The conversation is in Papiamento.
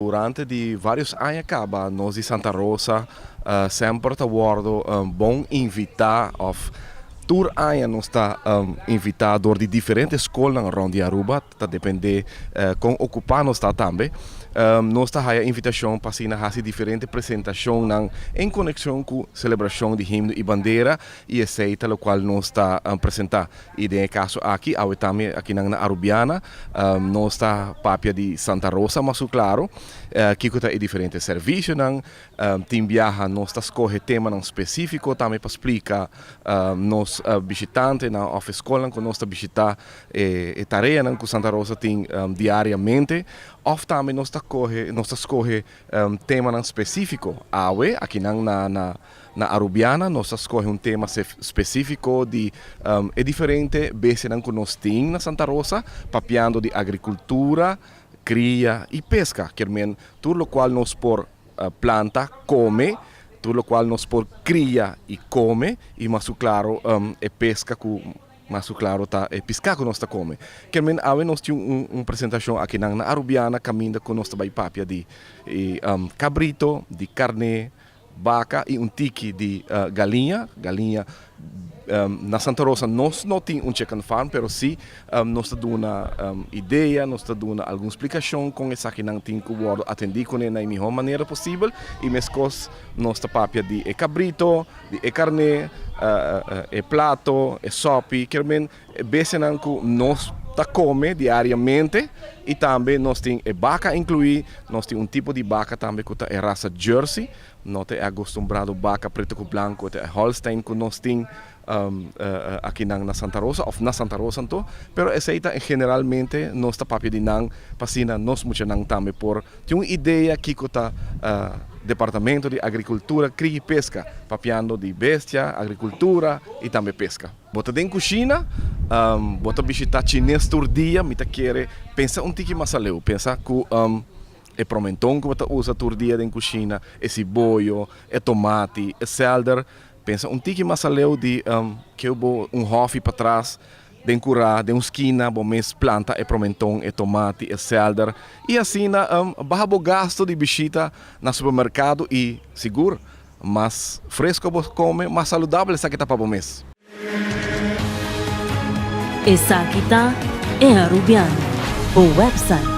Durante di varios aña caba nos di Santa Rosa semper ta wordo bon invita of tur aña nos ta invita door di diferente scolnan rond di Aruba, ta depende con ocupa nos ta tambe. Nos ta haya invitacion pa asina haci diferente presentacionnan en conexion cu celebracion di himno y bandera y esey ta locual nos ta presenta. Y den e caso aki, awe tambe akinan na Arubiana, nos ta papia di Santa Rosa mas cu claro, kico ta e diferente servicionan. Tin biaha nos ta scoge temanan specifico tambe pa splica nos bishitantenan of e scolnan cu nos ta bishita e tareanan cu Santa Rosa tin diariamente. Of tambe nos ta coge, nos ta scoge temanan specifico. Awe akinan na na. Na Arubiana nos a skohe un tema spesífiko di e diferente bestianan ku nos tin na Santa Rosa, papiando di agrikultura, kria i peska. Kier men tur lokual nos por planta, kome, tur lokual nos por kria i kome, i mas ku klaro e peska ku mas ku klaro ta e piská ku nos ta kome. Kier men awe nos tin un presentashon akinan na Arubiana kaminda ku nos ta bai papia di kabrito, di karné, Baka y un tiki di galiña, galiña na Santa Rosa nos no tin un chicken farm pero si nos ta duna idea, nos ta duna algun splicacion con esakinan tin cu wordo atendi cune na e miho manera posibel y mescos nos ta papia di e cabrito, di e carne, e plato, e sopi, kier men e bestianan cu nos ta come diariamente y tambe nos tin e baca inclui, nos tin un tipo di baca tambe cu ta e rasa Jersey, no ta e acostumbrado baca preto cu blanco, ta e Holstein cu nos tin akinan na Santa Rosa of na Santa Rosa anto, pero esey ta generalmente nos ta papia di nan pa asina nos muchanan tambe por tin un idea kico ta Departamento di Agricultura, Cria y Pesca, papiando di bestia, agricultura y tambe pesca. Bo ta den kushina, bo ta bishitá chines tur dia, mi ta kere pensa un tiki mas aleu. Pensa ku e promenton ku bo ta usa tur dia den kushina, e siboyo, e tomati, e sèlder. Pensa un tiki mas aleu di ke bo un hòfi patras den kurá, den un skina bo mes planta e promenton, e tomati, e sèlder i asina baha bo gasto di bishita na supermerkado i sigur Mas fresco bo come, mas saludabel esaki ta pa bo mes. Esaki ta E Arubiano, bo website.